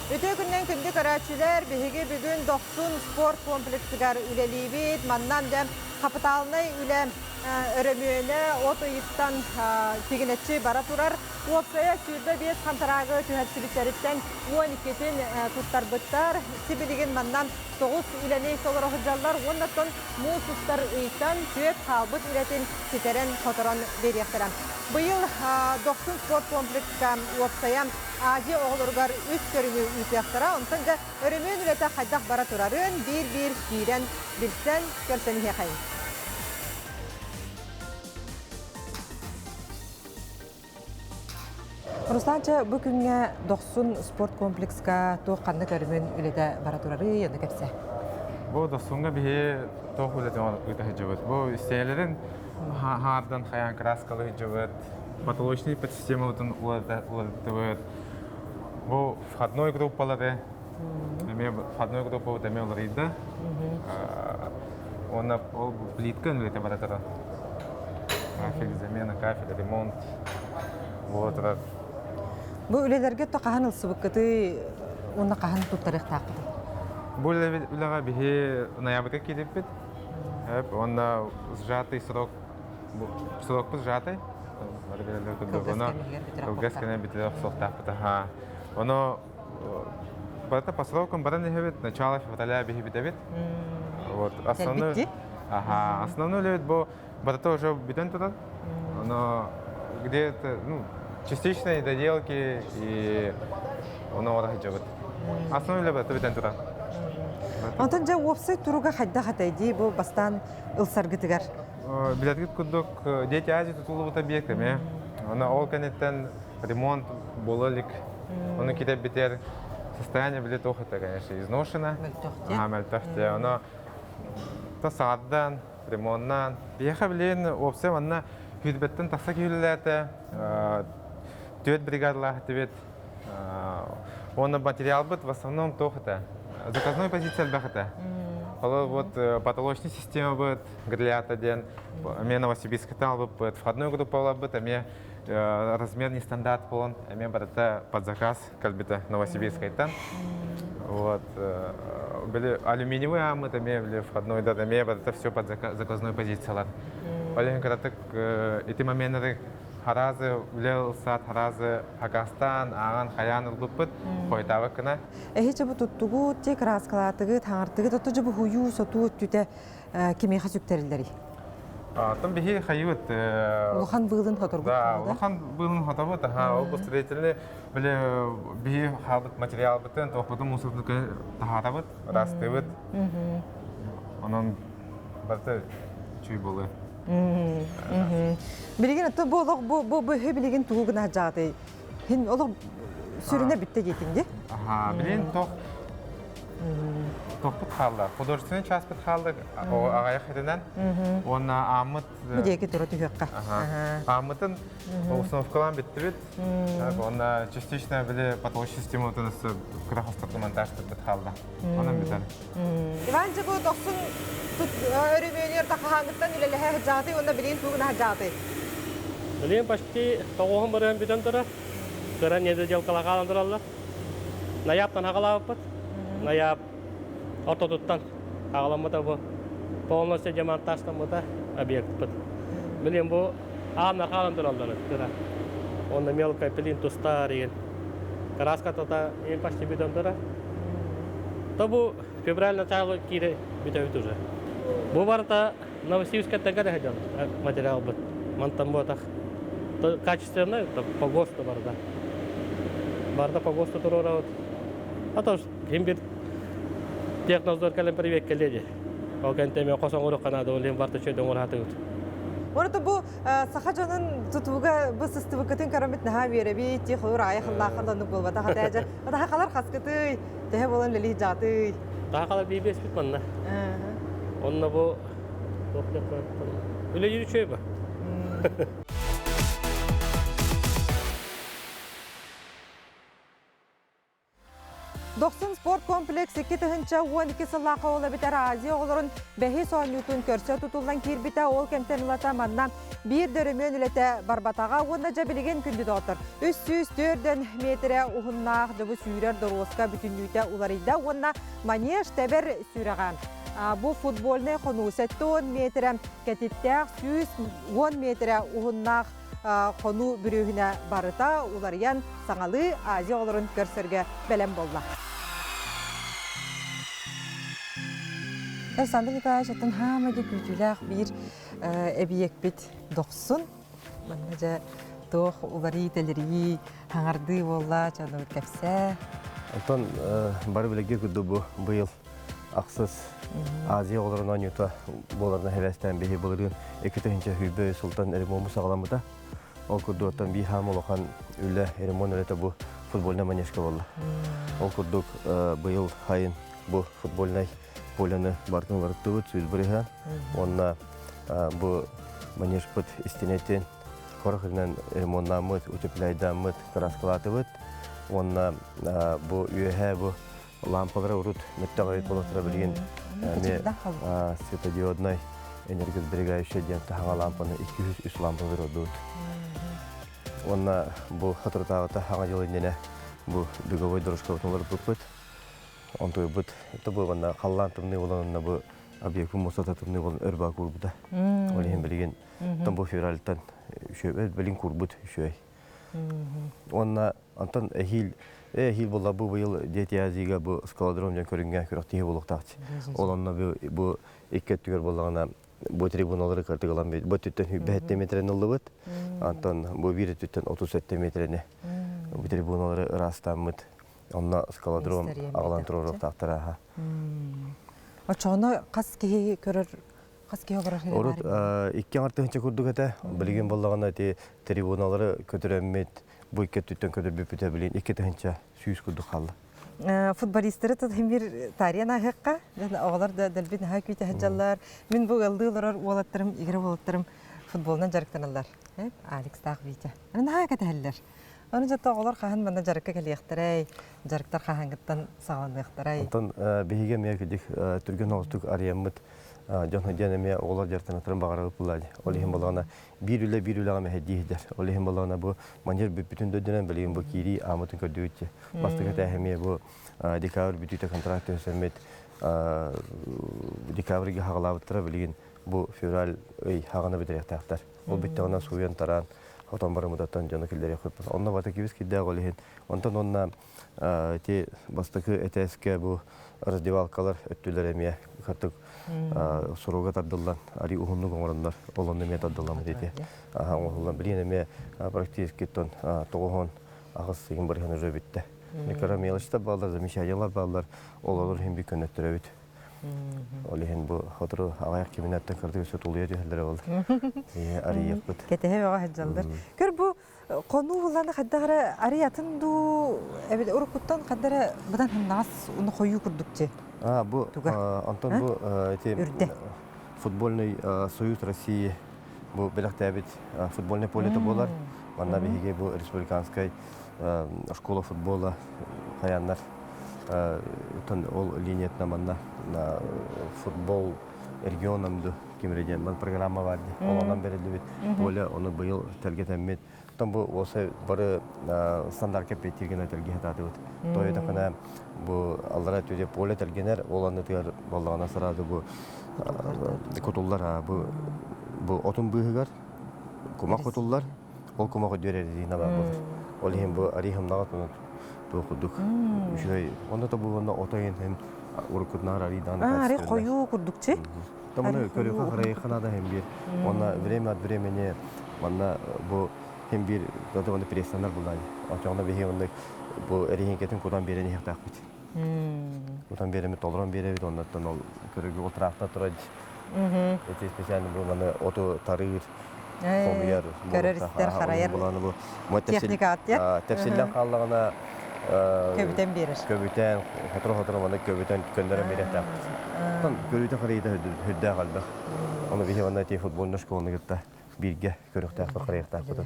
Үтүө күннэн күндү көрөөччүлэр, биһиги бүгүн Дохсун спорт комплексыгар үлэлиибит. Манна дьэ хапытаалынай үлэ өрөмүөнэ от ыйыттан тигинэччи бара турар. Уопсайа 25 хантараагы түһэрсибиттэриттэн 12-тин туттарбыттар. Сибилигин манна тоҕус үлэни толоро сылдьаллар уонна оттон муус устар ыйтан түөрт хаалбыт үлэтин ситэрэн-хоторон биэриэхтэрэ. Быйыл Дохсун спорт комплекска уопсайа Азия оҕолоругар үс көрүҥү ыытыахтара. Онтон дьэ өрөмүөн үлэтэ хайдах бара турарын биир-биир киирэн билсэн, көрсөн иһиэхэйиҥ. Руслан, чэ, бу күҥҥэ Дохсун спорт комплекска туох ханнык өрөмүөн үлэтэ бара турарый, ону кэпсээ. Бу Дохсуҥҥа биһи туох үлэтин ыыта сылдьабыт. Бу истиэнэлэрин хаардан хайаан краскалыы сылдьабыт, потолочный подсистемабытын уларыттыбыт. Бу входной группалары, эмиэ входной группабыт эмиэ уларыйда. Уонна ол плитка үлэтэ бара турар. Кафель, замена кафеля, ремонт. Вот турар. Бу үлэлэргэ то хаһан ылсыбыккытый уонна хаһан туттарыахтааххытый? Бу үлэҕэ биһи ноябрьга киириппит. Уонна сжатый срок срокпут сжатый. Кылгас кэмигэр бүтэрэ охсуохтаахпыт. Ону Барыта по срокам баран иһэбит, начало февраля биһибитэбит. Вот, основной, ага, основной үлэбит бу барыта уже бүтэн турар. Но где-то, ну, частичные доделки и ону оҥоро сылдьабыт. Основной үлэ барыта бүтэн турар. Онтон дьэ уопсай туруга хайдах этэй дии бу бастаан ылсаргытыгар? Билэргит курдук, Дети Азии тутуллубута объект эмиэ. Аны ол кэнниттэн ремонт буола илик. Ону китэбитигэр состояние били туох это, конечно, изношено. Мөлтөхтө. Мөлтөхтө. Ону то саҕардан, ремоннаан. Биһиэхэ билигин уопсай манна сүүрбэттэн тахса киһи үлэлээтэ. Түөрт бригадалаах этибит. Уонна материалбыт в основном туох это? Заказной позиция элбэх этэ. Ол вот потолочный системабыт, грилята диэн, эмиэ Новосибирскайтан албыппыт, входной группаларбыт эмиэ размер нестандарт буолан эмиэ барыта под заказ кэлбитэ Новосибирскайтан. Вот. Били алюминиевый ааммыт эмиэ били входной да эмиэ барыта все под заказной позициялар. Ол иһин кыратык ити моменнары харазы үлэ ылсаат харазы хакастаан ааҕан хайаан ылбыппыт хойутаабыт гына. Эһи бу туттугут, те краскалаатыгыт, хаҥартыгыт, отто бу хуйуу сотуу өттүтэ кимиэхэ сүктэриллэрий? Оттон биһи хайыбыт Улахан быылын хоторбут Да, улахан быылын хотобут. Аха, ол строительный били биһи хаалбыт материалбытын, туохпутун мусордука таһаарабыт, ыраастыыбыт. Онон барыта үчүй буолуо. Билигин ото бу олох бу бу бу билигин тугу гына жаатый? Хин олох сүрүнэ бүтте диэтиҥ ди? Аха, билигин тох Тохпут хаалла. Художественный чааспыт хаалла аҕайах этинэн. Уонна ааммыт... Бу диэки тура түһүөххэ. Ааммытын установкалаан бүттүбүт. Уонна частично били потолочный систематын кыра хосторго монтаж туппут хаалла. Онон бүтэн. Иван бу дохсун өрөмүөнүөр тахаһааҥҥыттан үлэлэһэ сылдьаҕытый уонна билигин тугу гына сылдьаҕытый? Билигин почти тоҕуһун барыан бүтэн турар. Кыра недоделкалар хаалан тураллар. Найааптан аҕалаабыппыт. Найаап ортотуттан аҕаламмыта бу полностью демонтажтаммыта объектпыт. Билин бу ааннар хаалан тураллар кыра. Онно мелкая плинтустар деген. Краската ең почти бүтэн турар. То бу февраль начало киире бүтэбит уже. Бу барыта Новосибирскайтан кэлэ сылдьан материалбыт. Мантан буотах качественный, по ГОСТу барда. Барда по ГОСТу туруорабыт. А то ким бир технадзор кэлэн привет кэлиэ дии. Ол кэнтэ эмиэ хос оҥоруохха наада, ол иһин барыта үчүгэй оҥоро сатыыбыт. Уонна бу саха дьонун тутууга бу сыстыбыккытын көрөммүт наһаа үөрэбит, ти холур аайы хыллааххан да оннук буолбатах этэ. Тахалар хаскытый, төһө буолан үлэлии дьаатый? Тахалар биир-биэспит манна. Онно бу Үлэлиир үчүгэй ба. Дохсун спорт комплекс 2012 сыллаахха ол эбэтэр Азия оҕолорун бэһис оонньуутун көрсө тутуллан киирбитэ. Ол кэмтэн ылата манна биир да өрөмүөн үлэтэ барбатаҕа уонна дьэ билигин күндү доҕоттор 304 миэтэрэ уһуннаах дьобу сүүрэр доруоска бүтүннүүтэ уларыйда уонна манеж тэбэр сүрэҕэ. Бу футбольнай хонуу 70 миэтэрэ кэтиттээх 110 миэтэрэ уһуннаах хонуу бүрүөһүнэ барыта уларыйан саҥалыы Азия оҕолорун көрсөргө бэлэм буолла. Александр Николаевич аттан хаама дьэ күүтүүлээх биир эбийиэкпит дохсун. Манна дьэ туох уларыы-тэлэрийии, хаҥардыы буолла, дьону кэпсээ. Онтон бары билиги курдук бу быйыл ахсыс Азия оҕолорун оонньуута буоларына хэбэстээн биһи былырыын 2000 сылтан ремонт саҕаламмыта. Ол курдук биир хаам улахан үлэ, ремонт үлэтэ бу футбольнай манежка буолла. Ол курдук быйыл хайын бу футбольнай поляны барытын уларыттыбыт, 100%. Уонна бу манежпыт истинэтин хорох үрүнэн ремонтнааммыт, утепляйдааммыт, краскалаатыбыт. Уонна бу үөһээ бу лампалара урут мөттөҕөйүт болотура билигин эмиэ светодиоднай энергосберегающая диэн таһаҥа лампаны 203 лампа выродуут. Уонна бу соторутааҕыта хаҥа дьыл иннинэ бу беговой дорожкабытын олорбуппут. Онтуйбут бу уонна халлаан тымныы буолан бу объектын муостата тымныы буолан өр баа куурбута. Ол иһин билигин бу февральтан үчүгэй билин куурбут үчүгэй. Уонна Онтон эһиил эһиил буолла бу быйыл Дети Азияга бу скалодром диэн көрүҥҥэ күрэхтэһии буолуохтаах. Ол онно бу бу икки өттүгэр буоллаҕына бу трибуналары кырдык ылан бу өттүттэн 107 метрени ыллыбыт. Онтон бу биир өттүттэн 37 метрени бу трибуналары ыраастааммыт. Онно скалодром аҕалан туруоруохтаахтар аха. Оччоҕуна хас киһи көрөр хас киһи олорор Урут икки аҥар тыһыынча курдук этэ. Билигин буоллаҕына ити трибуналары көтүрэммит бу икки өттүттэн көтөрбүппүтэ билин 2100 курдук хаалла. Футболисттары бир таарыйан ааһыахха. Оҕолор да дэлби наһаа күүтэ сылдьаллар. Мин бу ыаллыы олорор уолаттарым, игирэ уолаттарым футболунан дьарыктаналлар. Алекстаах Витя. Наһаа кэтэһэллэр. Аны дьэ оҕолор хаһан манна дьарыкка кэлиэхтэрэй, дьарыктар хаһааҥҥыттан саҕаланыахтарай? Онтон биһиги эмиэ кидик түргэн оҕустук арыйаммыт дьон диэн эмиэ оҕолор дьарыктанаттарын баҕарабыт булаа. Ол иһин буоллаҕына биир үлэ биир үлэҕэ мэһэйдии сылдьар. Ол иһин буоллаҕына бу маньер бүппүтүн да үрдүнэн билигин бу киирии аамытын көрдүбүт. Бастакы этээһи эмиэ бу декабрь бүтүүтэ контракт түһэрсэммит декабрьга хаҕалаабыттара билигин бу февраль ый хаҕана бүтэриэхтээхтэр. Ол бүттэҕинэ сууйан тараан хотон барымытаттан дьону киллэриэхпит. Онно бата кибис кирдээх ол иһин. Онтон онно ити бастакы этээскэ бу раздевалкалар өттүлэр эмиэ картык суруга тардыллан ари уһуннук оҥороннор ол онно эмиэ тардылламмыт ити оҥоһуллан билигин эмиэ практически тон тоҕуһун аҕыс сыйын барыһан уже бүттэ кыра мелочтар бааллар замечаниялар бааллар олорор иһин би көннөттөрөбүт ол иһин бу сотору аҕыйах киминэттэн кырдык өссө тулуйа түһэллэрэ буолла арыйыахпыт кэтэһэ бөҕө сылдьаллар көр бу Хонуу булланы хайдах эрэ арыйатын дуу эбит уруккуттан хайдах эрэ быдан ханнаҕас уну хойуу курдук дии. А бу Туга? онтон бу эти Үрдэ. футбольный союз России бу бэлэхтээбит футбольный полета буолар. Манна биһиги бу республиканскай школа футбола хаяннар ол линиятына манна футбол регионам ду кимре диэн ман программа бар ди. Ол онон берилибит. Поле ону быйыл тэлгэтэммит. Оттон бу осы бары стандартка петтиргена тэлги хатаатыбыт. Тойота кына бу аллара түде поле тэлгенер, ол аннытыгар боллаҕына сразу бу кутуллар бу бу отун быыһыгар кумах кутуллар, ол кумах өдүөр резина бар болар. Ол иһин бу арыйхымнаҕа тунут бу курдук үчүгэй. Онно то бу онно отойын hem уруккутунаар арыйдаан Арый хойуу курдукчи. Таманы көрүөхэ харайыхха наада хем биир. Уонна время от времени манна бу хем биир зато онно пресстанар буллаани. Очоҕуна биһиги онно бу эриһиҥкэтин кутан биэрэн иһиэхтээхпит. Кутан биэрэми толорон биэрэбит оннуттан ол көрүгү ол трактор турар эти специально бу маны оту тарыыр хомуйар көрөр истэр харайар техникаҕа тэпсиллэн хааллаҕына көбүтэн биэрэр көбүтэн хоторо-хоторо маны көбүтэн көннөрөн биэриэхтээхпит. Оттон көрүүтэ-харыйыта үрдээх элбэх. Ону биһи манна ити футбольнай школаны кытта бииргэ көрүөхтээхпит, харайыахтаахпыт.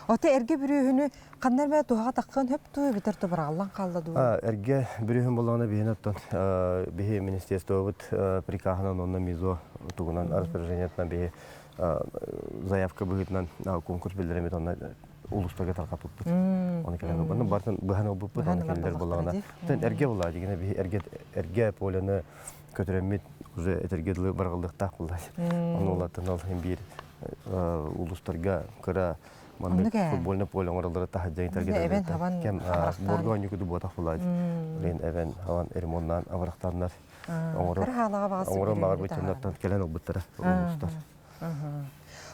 Ото эргэ бүрүөһүнү ханна эмэ туһаҕа таххыан хөп дуу, эбэтэр тубараллан хаалла дуу? Эргэ бүрүөһүн боллоҕуна биһини оттон биһи министерствобыт прикаһынан уонна МИЗО тугунан распоряжениетынан биһи заявка быһыытынан конкурс биллэримит онно улуустарга тарҕаппыппыт. Оны кэлэн ылбытын бартын быһан ылбыппыт, оны кэллэр боллоҕуна. Эргэ боллаа дигине биһи эргэ эргэ поляны көтөрөммүт уже этэргэ дылы барҕаллыахтаах буолла. Ону улаттан ол иһин биир улуустарга кыра маннык футбольный поле оҥороллоро таһырдьа эбэн хабан кэм буорга оонньуу буотах буолаат. Лин эбэн хабан ремоннаан абырахтаннар оҥорон оҥорон баҕарбыт дьоннортон кэлэн ылбыттара улуустар.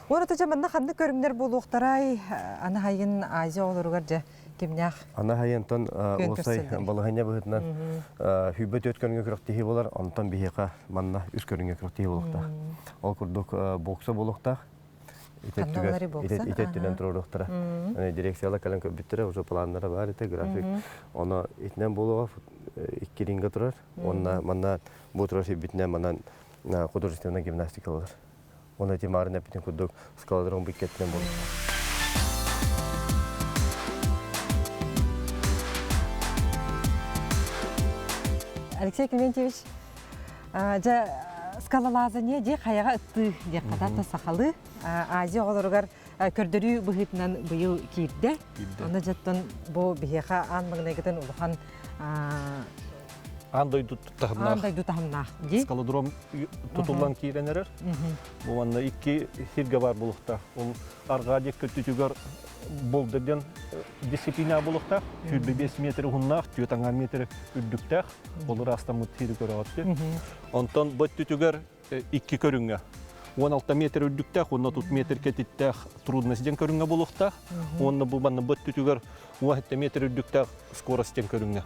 Уонна дьэ манна ханнык көрүҥнэр буолуохтарай? Аны хайын Азия оҕолоругар дьэ кимнээх Аны хайынтан уопсай балаһыанньа быһыытынан 24 көрүҥҥэ күрэхтэһии буолар, онтон биһиэхэ манна үс көрүҥҥэ күрэхтэһии буолуохтаах. Ол курдук бокса буолуохтаах. Ити өттүнэн туруоруохтара. Дирекцияла кэлэн көрбүттэрэ, уже планнара баар этэ, график. Оно итинэн буолуоҕа икки рингэ турар. Уонна манна бу турар сирбитинэн манан художественная гимнастика болар. Оны эти марын эппитин курдук скалодром биккеттинен болар. Алексей Климентьевич, дьэ скалолазание дии хайаҕа ыттыы диэххэ та сахалыы Азия оҕолоругар көрдөрүү быһыытынан быйыл киирдэ. Онно дьэттон бу биһиэхэ аан маҥнайгытын улахан Аан дойду таһымнаах. Аан дойду таһымнаах дии. Скалодром тутуллан киирэн эрэр. Бу манна икки сиргэ бар булуохтаах. Ол арҕаа диэки өттүтүгэр болдер диэн дисциплина булуохтаах. 25 метр уһуннаах, 4 метр үрдүктээх. Ол ыраастаммыт сири көрөҕүт. Онтон бу өттүтүгэр икки көрүҥҥэ 16 метр үрдүктээх уонна 30 метр кэтиттээх трудность диэн көрүҥҥэ буолуохтаах. Уонна бу манна бу өттүтүгэр 17 метр үрдүктээх скорость диэн көрүҥҥэ.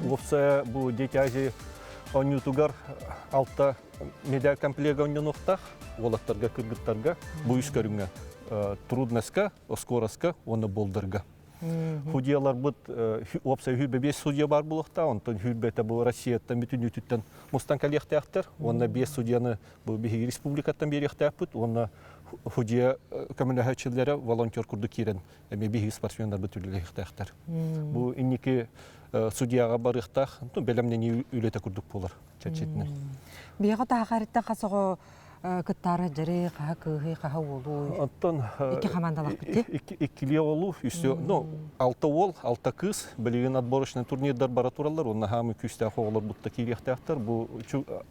Уопсайа бу Дети Азии оонньуутугар алта медаль комплега оонньонуохтаах уолаттарга, кыргыттарга бу үс көрүҥҥэ трудностька, скоростька уонна болдерга. Судьяларбыт уопсай сүүрбэ биэс судья баар буолуохтаах, онтон сүүрбэтэ бу Россияттан бүтүннүүтүттэн мустан кэлиэхтээхтэр. Уонна биэс судьяны бу биһиги республикаттан биэриэхтээхпит. Уонна судья көмөлөһөөччүлэрэ волонтер курдук киирэн эмиэ биһиги спортсменнарбыт үлэлэһиэхтээхтэр. Бу инники судьяҕа барыахтаах бэлэмнэнии үлэтэ курдук буолар чэрчитинэн. Биһиэхэ таһахариттан хас оҕо кыттаары дьары хаһа кыыһый хаһа уолуй Оттон икки хамаандалаахпыт дии иккилии оҕолуу үстү ну алта уол алта кыыс билигин отборочный турнирдар бара тураллар уонна хаамы күүстээх оҕолор бутта киириэхтээхтэр бу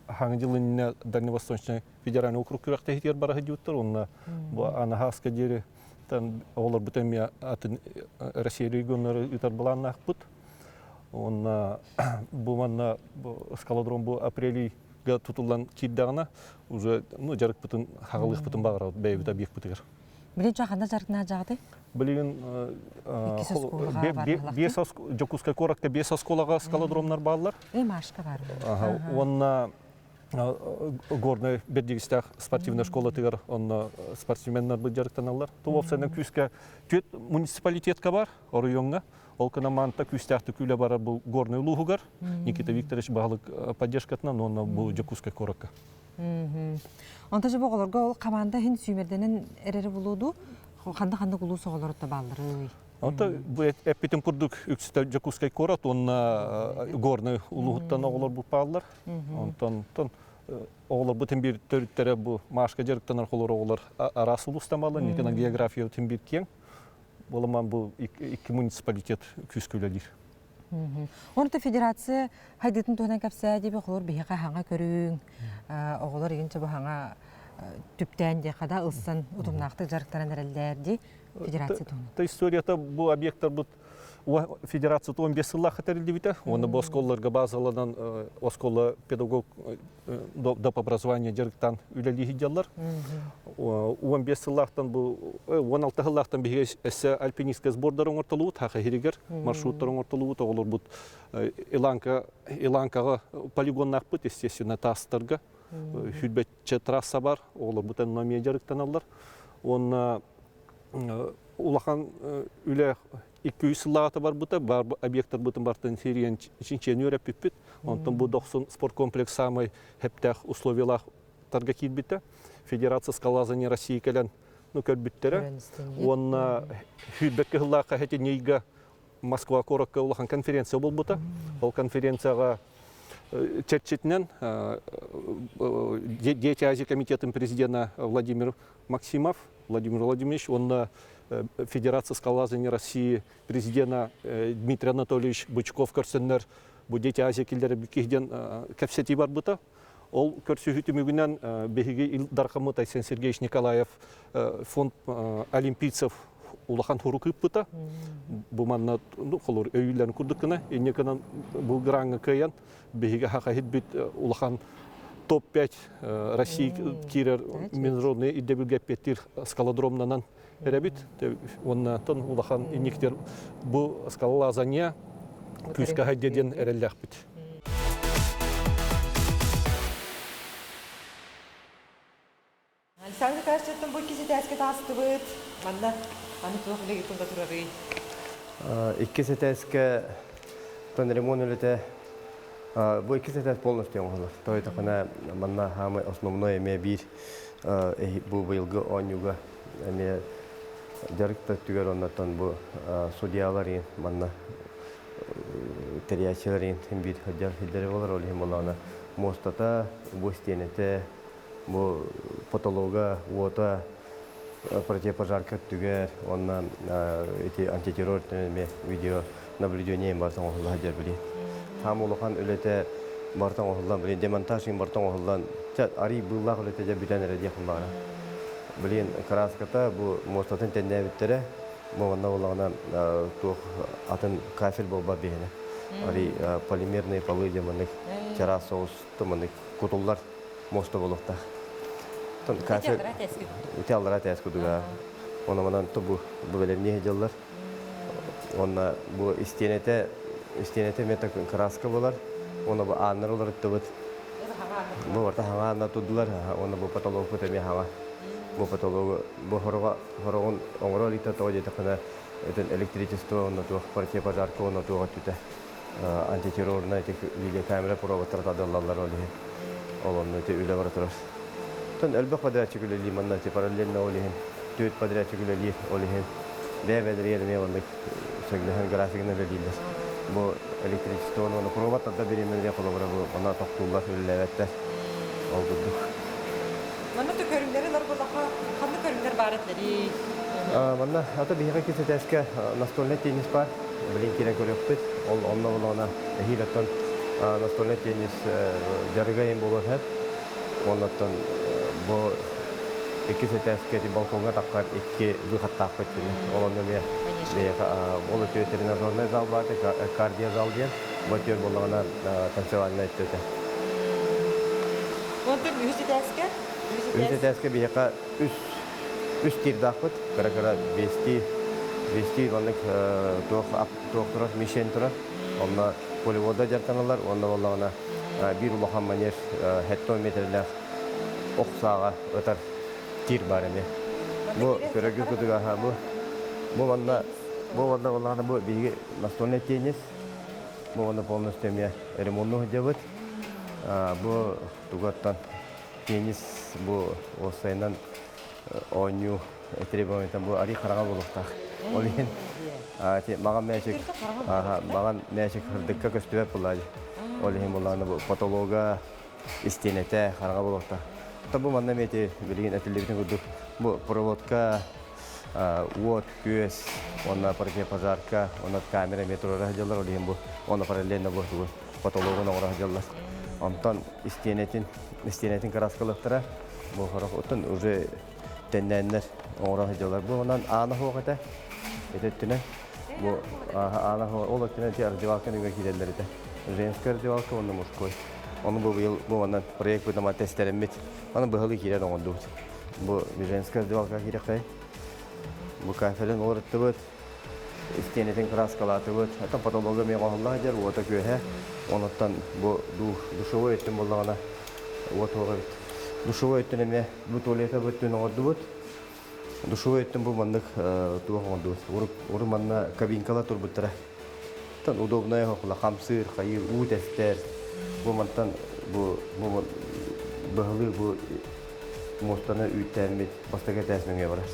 хаҥы дьыл иннинэ Дальневосточный федеральный округ күрэхтэһиитигэр бара сылдьыбыттар уонна бу анаһааска диэри оҕолорбут эмиэ атын Россия регионнары ыытар былааннаахпыт уонна бу манна скалодром бу апрелий тутуллан киирдэҕинэ уже ну дьарыкпытын хаҕалыахпытын баҕарабыт бэйэбит объекпытыгар. Билигин ча ханна дьарыктаах дьаҕытай? Билигин биэс Дьокуускай куоракка биэс оскуолаҕа скалодромнар бааллар. Эй, Машка бар. Уонна Горнай Бердигистээх спортивнай школатыгар онно спортсменнарбыт дьарыктаналлар. Ту күүскэ түөрт муниципалитетка бар оройуоҥҥа. Ол гынан манта күүстээхтик үлэ барар бу Горнай улууһугар Никита Викторович баһылык поддержкатынан уонна бу Дьокуускай куоракка. Онто же оҕолорго ол команда иһин сүүмэрдэнэн эрэри булууду ханна-ханнык улуус оҕолорутта баалларый? Онто бу эппитим курдук үксүтэ Дьокуускай куорат уонна Горнай улууһуттан оҕолор бу бааллар. Онтон оҕолорбут биир төрүттэрэ бу Машка дьарыктанар холор оҕолор араас улуустан бааллар. Никона география бир киэҥ. Буоламан бу икки муниципалитет күүскэ үлэлиир. Онто федерация хайдытын туһунан кэпсээ диэби оҕолор биһиэхэ хаҥа көрүҥ, оҕолор игин чобу хаҥа түптээн диэхэ да ылсан утумнаахтык дьарыктанан эрэллээр дии федерация туһунан. Та историята бу объекттарбыт федерация 15 сыллаахха тэриллибитэ. Уонна бу оскуолаларга базаланан оскуола педагог доп образование дьарыктаан үлэлии сылдьаллар. 15 сыллаахтан бу 16 сыллаахтан биһиги өссө альпинистскай сбордар оҥортолубут, хаха иһигэр маршруттар оҥортолубут, оҕолорбут Иланка Иланкаҕа полигоннаахпыт, естественно, таастарга сүүрбэччэ трасса бар, оҕолорбут онно эмиэ дьарыктаналлар. Уонна улахан үлэ 200 сыллааҕыта барбыта, бар объекттарбытын бартын сирийэн чинчийэн үөрэппиппит. Онтон бу Дохсун спорткомплекс саамай хэптээх условиялаах тарга киирбитэ. Федерация скалолазания России кэлэн ну көрбүттэрэ. Уонна сүүрбэккэ сыллаахха хэтинньига Москва куоракка улахан конференция буолбута. Ол конференцияҕа чэрчитинэн Дети Азии комитетын президена Владимир Максимов, Владимир Владимирович уонна Федерация скалолазания России президена Дмитрий Анатольевич Бычков көрсөннөр бу Дети Азии киллэрэ киһиден кэпсэтии барбыта. Ол көрсүһүү түмүгүнэн биһиги Ил Дархаммыт Айсен Сергеевич Николаев фонд олимпийцев улахан хурук ыыппыта. Бу манна холур өйүүлэрин курдук гына инньэ гынан бу граҥҥа кыайан биһиги хахаһит бит улахан топ-5 Россия киирэр международный ирдэбилгэ эппиэттиир скалодромнанан эрэбит. Уонна тон улахан инниктер бу скалолазания күүскэ хайдыа диэн эрэллээхпит. Александр Николаевичтан бу иккис этээскэ таастыбыт. Манна аны туох үлэ ыытылла турарый? Иккис этээскэ тон ремонт үлэтэ бу иккис этээс полностью оҥоһуллар. Тойтохуна манна хаамай основной эмиэ биир бу быйылгы оонньууга эмиэ дьарык да өттүгэр оннотон бу судьялар иин манна тэрийээччилэр иин биир сылдьар сирдэрэ буолар. Ол иһин буоллаҕына муостата, бу истиэнэтэ, бу потолога, уота, противопожарка өттүгэр уонна ити антитеррор өттүнэн эмиэ видео наблюдение барыта оҥоһулла сылдьар билигин. Хаам улахан үлэтэ барыта оҥоһуллан билигин демонтаж барыта оҥоһуллан чэ арый быыллаах үлэтэ дьэ бүтэн эрэ диэх баара. Билигин краската бу муостатын тэннээбиттэрэ бу манна буоллаҕына туох атын кафель буолбат биһиэнэ. Арый полимерные полы диэн маннык чараас соҕус маннык кутуллар муоста буолуохтаах. Кафель ити аллара тээс кудуга. Оны манан бу бу бэлэмнии сылдьаллар. Онно бу истиэнэтэ истиэнэтэ эмиэ краска буолар. Уонна бу ааннар уларыттыбыт. Бу барыта хаҥа ааннар турдулар. Уонна бу потолокпут эмиэ хаҥа. Бу потологу бу хороҕо хороҕун оҥоро иликтэ тоҕо диэтэххинэ этин электричество уонна туох противопожарка уонна туох өттүтэ антитеррорнай ити видеокамера проводтара тардыллаллар ол иһин. Ол онно ити үлэ бара турар. Оттон элбэх подрядчик үлэлиир манна ити параллельно ол иһин түөрт подрядчик үлэлиир ол иһин бэйэ-бэйэлэригэр эмиэ маннык сөҥнөһөн графигынан үлэлииллэр. Бу электричествоны уонна провод тарда бириэмэлэригэр холобура бу онно тохтууллар үлэлээбэттэр. Ол курдук. Манна то көрүҥнэри ылар буоллахха ханнык көрүҥнэр баар этилэрий? Манна ата биһиэхэ иккис этээскэ настольнай теннис баар. Билин киирэн көрүөхпүт. Ол онно буоллаҕына эһиил оттон настольнай теннис дьарыга иһин буолуон сөп. Оннуттан бу иккис этээскэ ити балкоҥҥа таххар икки выходтаахпыт дии. Ол онно эмиэ биһиэхэ ол өтүө тренажернай зал баар кардио зал диэн. Бу өтүөр буоллаҕына танцевальнай өттө Онтон үһүс этээскэ? Үһүс этээскэ биһиэхэ үс үс тиирдаахпыт. Кыра-кыра биэстии биэстии маннык туох туох турар мишень турар. Онно полевода дьарыктаналлар уонна буоллаҕына биир улахан манеж хеттон метрлээх ох сааҕа ытар тир баар эмиэ. Бу көрөргүт кутуга бу бу манна бу манна буоллаҕына бу биһиги настольный теннис бу манна полностью эмиэ ремонтну сылдьабыт. Бу тугаттан теннис бу уопсайынан оонньуу требованиетын бу арый хараҥа буолуохтаах. Ол иһин маҕан мээчик маҕан мээчик сырдыкка көстүбэт буоллаа Ол иһин буоллаҕына бу потолога, истиэнэтэ хараҥа буолуохтаах. Оттон бу манна эмиэ ити билигин этиллибитин курдук бу проводка уот, күөс уонна противопожарка уонна камера эмиэ туруора сылдьаллар. Ол иһин бу уонна параллельно бу тугу потологун оҥоро сылдьаллар. Онтон истиэнэтин истиэнэтин кырааскалыахтара. Бу сорох оттон уже тэннээннэр оҥоро сылдьаллар. Бу онон аана суох этэ. Ити өттүнэн бу аана суох ол өттүнэн ити раздевалка нөҥүө киирэллэр этэ. Женская раздевалка уонна мужской. Ону бу быйыл бу манан проект бытама тестэрэммит. Аны быһалыы киирэн оҥордубут. Бу женская раздевалка киирэхтэй. Бу кафелин уларыттыбыт. Истиэнэтин кырааскалаатыбыт. Оттон потолога эмиэ оҥоһулла сылдьар, уота-күөһэ. Онуттан бу душевой өттүн буоллаҕына уот уоҕа эбит. Душевой өттүн эмиэ бу туалета бу өттүн оҥордубут. Душевой өттүн бу маннык туох оҥордубут. Урут манна кабинкалар турбуттара. Оттон удобная хохла хамсыыр, хайыыр, уу тэстэр. Бу мантан бу бу быһылыы бу. муостаны үүттээммит бастакы этээс нөҥүө барар.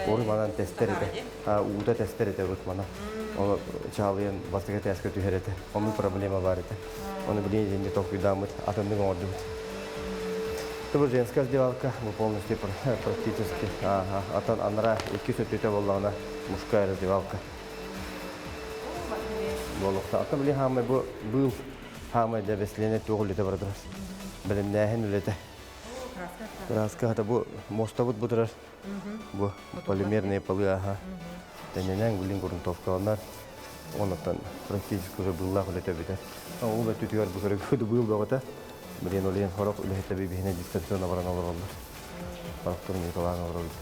Ору манан тестер этэ. Уута тестер этэ урут мана. Ол чаалыйан бастакы этээскэ түһэр этэ. Оннук проблема бар этэ. Оны билин дьинде толкуйдааммыт, атыннык оҥордубут. Бу женская раздевалка, бу полностью практически. Ага, атын анара икки сөттүтэ боллаҕына мужская раздевалка. Буолуохта. Ата били хаамай бу быыл хаамай да бэсилиэнэ туох үлэтэ бара турар. Бэлэмнээһин үлэтэ. Краска хата бу мостабыт бу турар. Бу полимерные полы аха. Тэннэнэн билин грунтовкаланар. Оннуттан практически уже быыллаах үлэтэ бүтэр. Ол өттүтүгэр бу көрөгү быыл бөҕөтө. Билин олен хорох үлэһитэ биһине дистанционно баран олороллор. Хорохтор Николаан олоробут.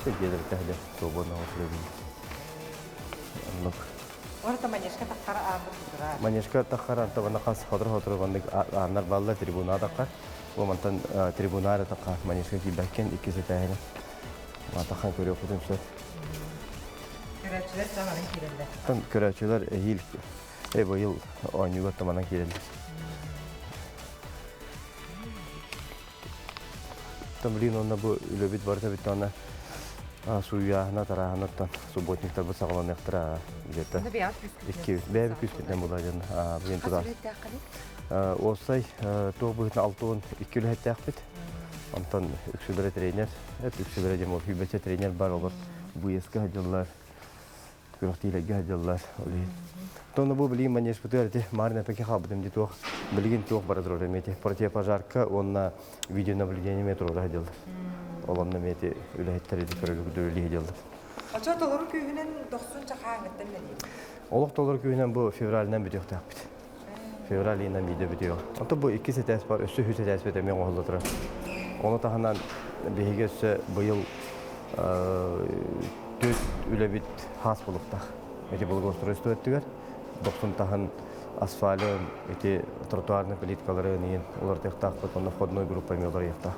Дьиэлэр тэһдэ свободно олорор. Оннук. Орто манежка таххара ааммыт бутура. Манежка таххара антабана хас хотор-хотор маннык ааннар балла трибуна таххар. Бу мантан трибуна эрэ тахха манежка киирбэккин иккис этээһинэ. Матахан көрүөхпүтүн сөп. Көрөөччүлэр саҥаран киирэллэр. Тан көрөөччүлэр эһиил э быйыл оонньууга таманан киирэллэр. Там блин онно бу үлэбит барыта бүтті онно сууйааһына тарааһынаттан субботниктарбыт саҕаланыахтара где-то икки бэйэбит күүспүтүнэн була дьон блин туда уопсай туох быһыытынан 62 үлэһиттээхпит онтон үксүлэрэ тренер үксүлэрэ дьэ сүүрбэччэ тренер бар олор выездка сылдьаллар күрэхтиилэргэ сылдьаллар ол иһин Тону бу билигин манежпытыгар ити маар нэпэки хаалбытым ди туох билигин туох бара турар эмиэ ити противопожарка уонна видеонаблюдение эмиэ туруора сылдьаллар. Ол онно эмиэ ити үлэһиттэр ити көрөлүк үлэлии сылдьаллар. Очо толору күүһүнэн дохсун чахааҥыттан үлэлиир. Олох толору күүһүнэн бу февралынан бүтүөхтээхпит. Февраль ыйынан биирдэ бүтүөҕэ. Онтон бу иккис этээс бар, өссө үһүс этээспит эмиэ оҥоһулла турар. Ону таһынан биһиги өссө быйыл түөрт үлэбит хаас булуктаах. Ити благоустройство өттүгэр дохсун таһын асфальын, ити тротуарный плиткаларын иин уларытыахтаахпыт, онно входной группа эмиэ уларыйыахтаах.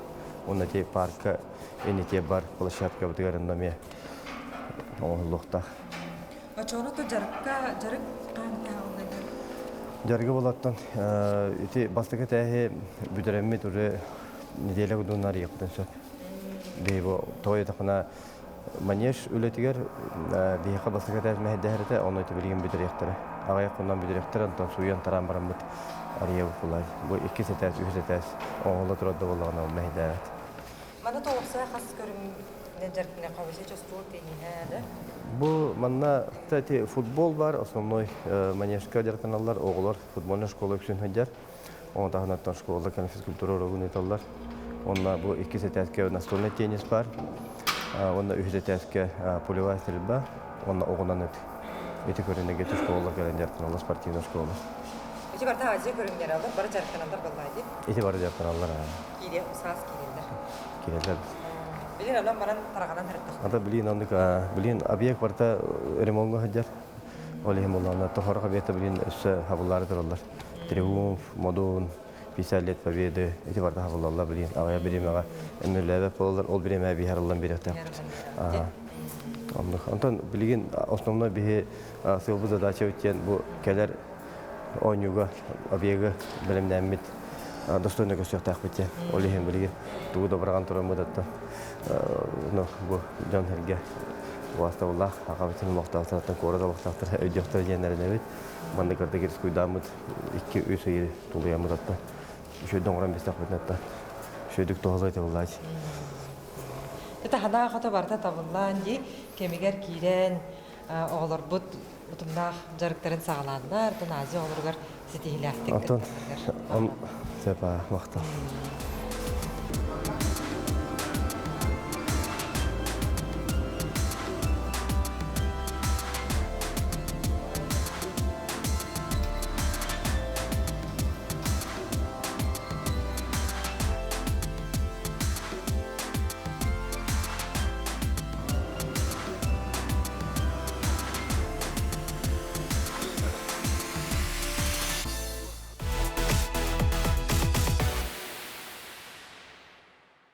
Уонна ити парка инити бар площадкабытыгар онно эмиэ оҥоһуллуохтаах. Очону то дьарыкка дьарык хаамтааллыгар? Дьарыгы болаттан ити бастакы тээһи бүтэрэммит уже неделя кудун арыйыахпытын сөп. Биһи бу тоҕо манеж үлэтигэр биһиэхэ бастакы этээс мэһэйдэһэр этэ, ону ити билигин бүтэриэхтэрэ. Аҕыйах хонон бүтэриэхтэрэ, онтон сууйан тараан бараммыт арыйабыт булай. Бу иккис этээс, үһүс этээс оҥоһулла турар да буоллаҕына ол мэһэйдээбэт. Маны тоҕусай хас көрүҥ дьарыктана хабыса остуол тенниһэ да? Бу манна кстати футбол бар, основной манежка дьарыктаналлар оҕолор футбольная школа үксүн сылдьар. Ону таһынан школа физкультура уруогун ыыталлар. Онно бу иккис этээскэ настольный теннис бар. Уонна үһүс этээскэ пулевая стрельба, уонна оҕунан ыт. Ити көрүнүгэ школа кэлэн дьарыктаналлар, спортивная школа. Ити барыта Азия көрүҥнэрэ алар, бары дьарыктаналлар буоллаа дии? Ити бары дьарыктаналлар. Киириэх, саас киирэллэр. Киирэллэр. Билин онон баран тараҕанан ырыттахтар. Ата билин оннук, билин объект барыта ремонтга сылдьар. Ол иһин буллаҕына тохорох объекта билин өссө хабыллаары тураллар. Триумф, Модун, 50 лет Победы ити барыта хабыллаллар билин аҕыйах бириэмэҕэ эмнөллөөбөт буолаллар, ол бириэмэҕэ биһи арыллан биэриэхтээхпит. Оннук. Онтон билигин основной биһи сыалбыт задачабыт диэн бу кэлэр оонньууга объегы бэлэмнээммит достойно көрсүөхтээхпит диэн. Ол иһин билигин тугу да быраҕан тураммыт оттон ну, бу дьон сэргэ убаастабыллаах аҕабытын олохтоохторуттан куорат олохтоохторо өйдүөхтэрэ диэн эрэнэбит. Маннык кырдык рискуйдааммыт 2-3 ыйы тулуйаммыт оттон үчүгэйдик оҥорон бистэхпитин оттон үчүгэйдик туһалыы табыллаач. Это ханаа хото барыта табыллаан дии кэмигэр киирэн оҕолорбут утумнаах дьарыктарын саҕалааннар, оттон Азия оҕолоругар ситиһиилээхтик Онтон сөп махтал.